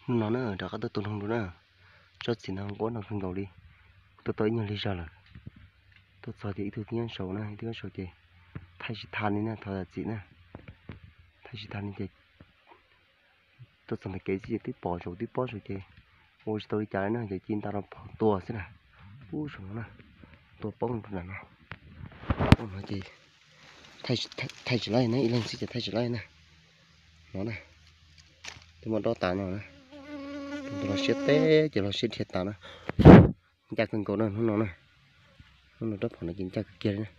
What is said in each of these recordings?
Hnub no na rov qab tuaj tua noog dua na, tsob txiv no nquab no kawg nkaus li, tuaj tau ib nyuag lig zog lawm. Tuaj txog ces ib tug tib nyob saud na, ib tug nyob saud ces thaij tsis tau li na, thov zam txim na, thaij tsis tau li ces tuaj txog ntawm kev xwb ces twb pom saum twb pob saud ces ua tsis tau li cas li na, ces cia nta rau phom tua xwb na. Ub saum no na, tua poob rau nram no, poob no ces thaij tsis laib na, ib leeg xwb ces thaij tsis laib na. No na, twb muaj dob tas no na, los siab teb ces los siab dhia tas na. Ncaj kawg nkaus na hnub no na, hnub no rab phom no ces ncaj kawg kiag li na,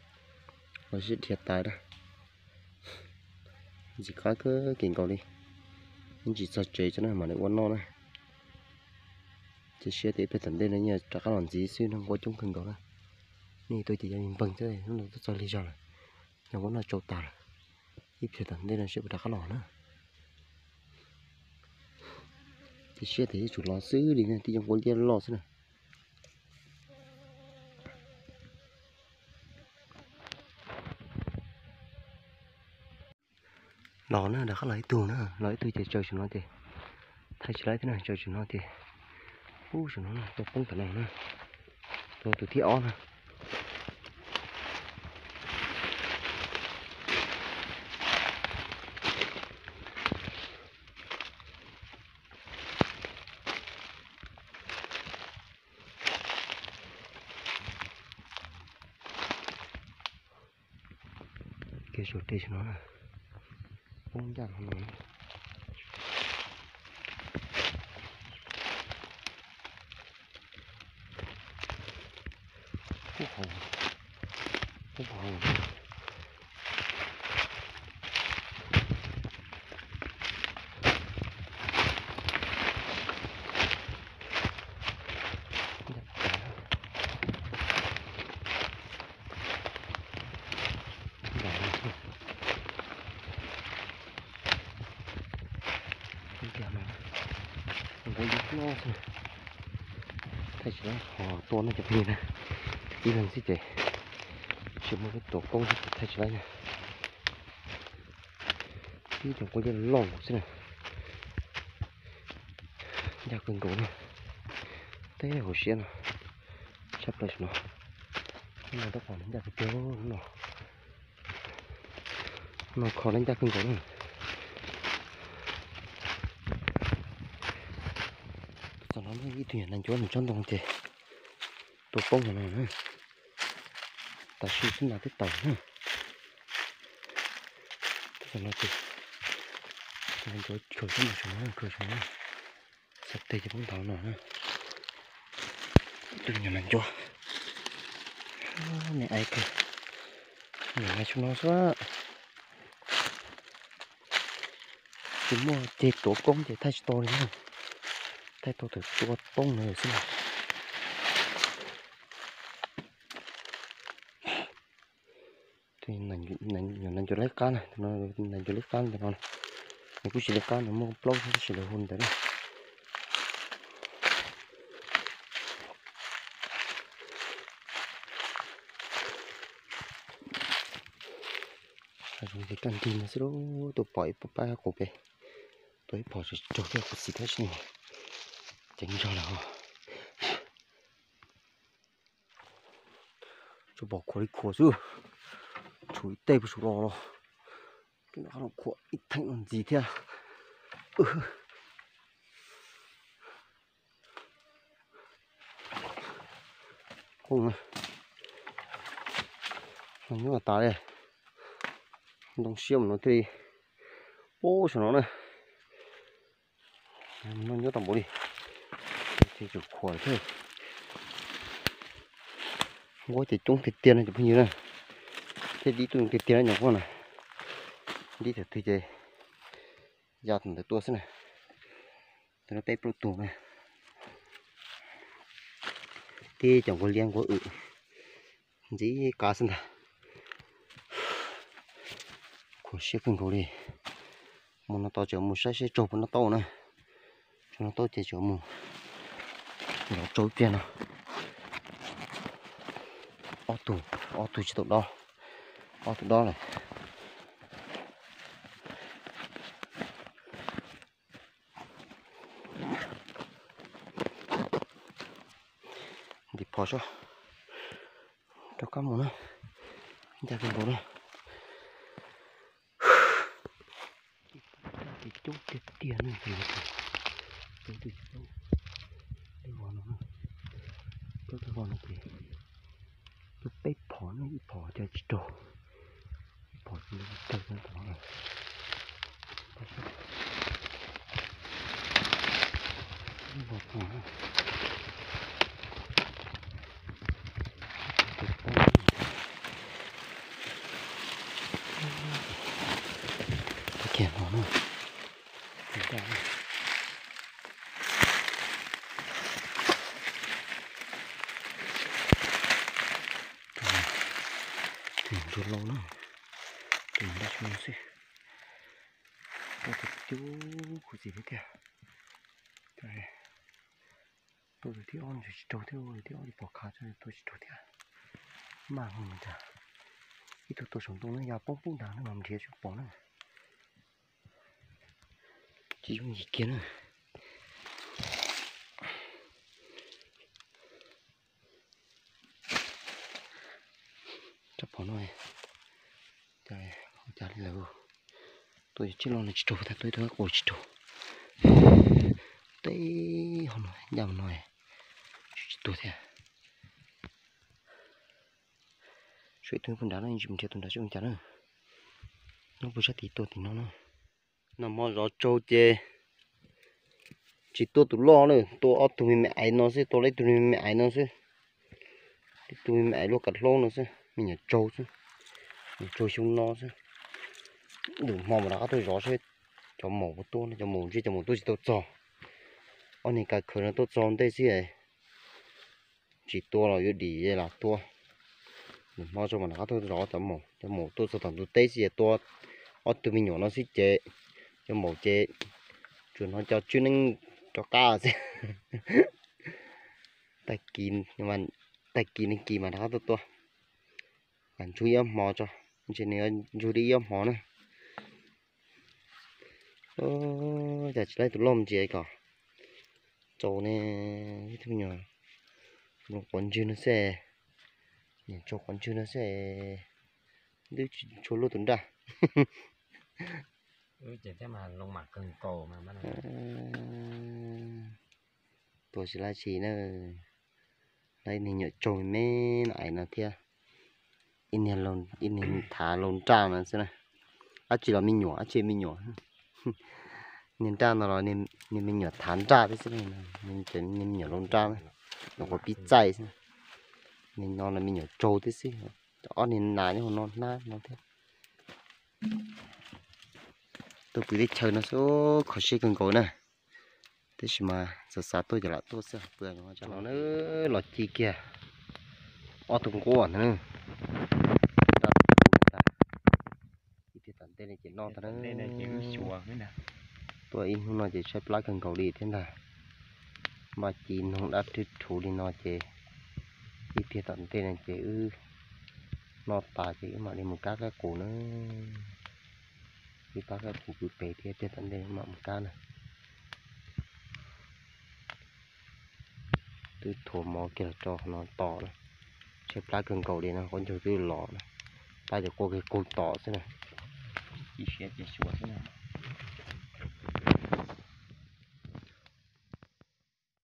los siab dhia tas na. Ntxim qab kawg kev nkaus li, ib ntsis txog tsev tso na mam li ua noj na. Cia siab tias ib pliag tom ntej no yeej rov qab los ntxiv xwb no, nquab coob kawg nkaus na. Nej tuaj ces yog npeg thiab, hnub no tuaj txog lig zog lawm, yog nquab noj tsau tas lawm, ib pliag tom ntej no seb puas rov qab los na. Cia siab tias yuav tsum los xwb li na, twb yog nquab liab loj xwb na. Los na, rov qab los ib tug na, los ib tug ces tsaws saum no ces thaij tsis laib thiab na, tsaws saum no ces, ub saum no na, tua poob tom no na, tua tus thib ob na. Kev saum tes saum no, poob ncaj no no. Poob hauv, poob hauv. Nquab ib loj xwb, thaij tsis laib ho tua no cov phooj ywg na, ib leeg xwb ces tsis muaj peb tuav koob xwb ces thaij tsis laib na. Ib cov nquab liab loj xwb na, ncaj kawg nkaus na. Teb hauv siab no, tshaj plaws saum no, no rab phom no ncaj kawg tiag no. No kho no ncaj kawg nkaus na. Txog no ib tug nyuam nas ncuav nws tsob ntoo ces tua poob no na. Tam sim xwb mas twb tawm na. Txog no ces nas ncuav khaws xwb mas saum no khaws saum no. Txog tes ces poob nthav no na. Tus nyuam nas ncuav, me aiv kawg, nyuam nas tsuas no xwb. Tsis muaj ceg tuav koob ces thaij tsis tau li na, thaij tau thaum tua poob no xwb na. Nyuam nas ncuav liab qab na, nas ncuav liab qab ntawm no, nws kuj tsis liab qab, nws muaj plaub tab sis lawv hu ntawd na. Zoo li kaj ntig no xwb lauj, tuaj pom ib pab qus pem, tuaj ib phom tsis raug thiab qus xim tab sis ceev zog lawm. Tsuas pom khuam li khuam xwb, tshuav ib teg puag saum los los, khuam ib theem no ntxiv thiab. Nyob tas li, ntoo siab mus no thiaj li, ub, saum no na. No nyob tau npaum li, ces tsum khuam thiab. Nquab ces coob tiag tiag no cov phooj ywg na, thiab dib tuaj tiag tiag no nyuam nquab na. Dib thaum twg ces ya tus ntawd tuaj xwb na. Tus no peb plaub tus na, tib cov nquab liab nquab wm ntxim qab xwb ntag. Khuam siab kawg nkaus li. Mus no tau tseem mus saib seb raug puas noj tau na. Tsis noj tau ces tseem mus nrov tsau ib pliag no. Ob tug, ob tug tsis tau dob, ob tug dob lawm. Phom soj rov qab mus na, ncaj kawg nkaus na. Ces coob tiag tiag ne, coob tiag tiag. Tej vos no, coob tej vos no ces peb phom ne, ib phom cas tsis raug, ib phom tsis raug. Kiag no na. Tus ntsuag lauj na, tus dab xyoo xwb. Tuaj tus cub khuv xim thiab tiag. Tuaj tus thib ob ntshe tsis raug thiab, tus thib ob pom qhav tuaj tsis raug thiab. Maj heev cas. Ib tug tuaj saum ntoo na, yog poob poob ntag na mas nrhiav tsis pom na. Tsis yooj yim kiag na. Rab phom no cas li lawm. Tuaj ib tug loj no tsis raug, tag tuaj ib tug qus tsis raug. Teb ho no ncaj no tsis tuag thiab. Suav ib tug puag nrad no, tsis mus nrhiav tus nrad seb ua cas na. Nyob puag sab tid tuaj tim no na. Nag hmo zov tsaug ces tsis tua tus loj na, tua ob tug me me aiv no xwb, tua ib tug me me aiv no xwb. Ib tug me me aiv luaj kav hlaub no xwb, me nyuam tsaug xwb, nyuam tsaug xyoo no xwb. Lwm hmo mas rov qab tuaj zov seb cov maum puas tuaj, cov maum ntshe cov maum tuaj tsis tau txog. Ob niag kaw khaws no tuaj txog ntej xwb, tsis tua los yuav dim lam tua. Lwm hmo tso mas rov qab tuaj zov cov maum, cov maum tuaj txog tom ntug teb xwb ces tua ob tug me nyuam no xwb ces cov maum ces tsuas hnov cov tswb neeb rov qab xwb. Tag kis, tag kis neeg kis mas rov qab tuaj tua. Lam ntsug ib ob hmo tso, ntshe nws yuav ntsug li ib ob hmo na. Cas tsis laib tus loj ntsia kom txaus ne, ib tug me nyuam zoo quav ntswg no xwb, nyuam tsaug quav ntswg no xwb, twb tsis tshua luaj tus nraj. Tua tsis laib tsi na, laib ib niag nyuam tsaug me me no aiv no thiab, ib niag thav lau nraj no xwb na. Dab tsi los me nyuam, dab tsi me nyuam. Niag nraj no los niag me nyuam thav nraj thiab xwb, niag me nyuam lau nraj na, nyuam qhuav pib txaij xwb. Niag no los me nyuam tsaug thiab xwb. Ob niag nas nyob hauv no hnab no thiab. Tuaj pw teb chaws no xwb kho siab kawg nkaus na. Tab sis mas xav xav tuaj ces lam tuaj xwb, pw no los ci kiag ob tug nquab ntag. Ib pliag tom ntej no ces noj tag na. Tuaj ib hnub no ces tshaib plab kawg nkaus li thiab ntag. Maj ci noog dab rhwb rhuv li no ces ib pliag tom ntej no ces wb noj tas ces wb mam li mus kab qaib qus na. Wb kab qaib qus pw pem thiab, ib pliag tom ntej mam mus kab na. Twb thuav mov kiag los rau no tos na. Tshaib plab kawg nkaus li no, quav ncaug twb los na. Plab ces quaj kiag qug tos xwb na.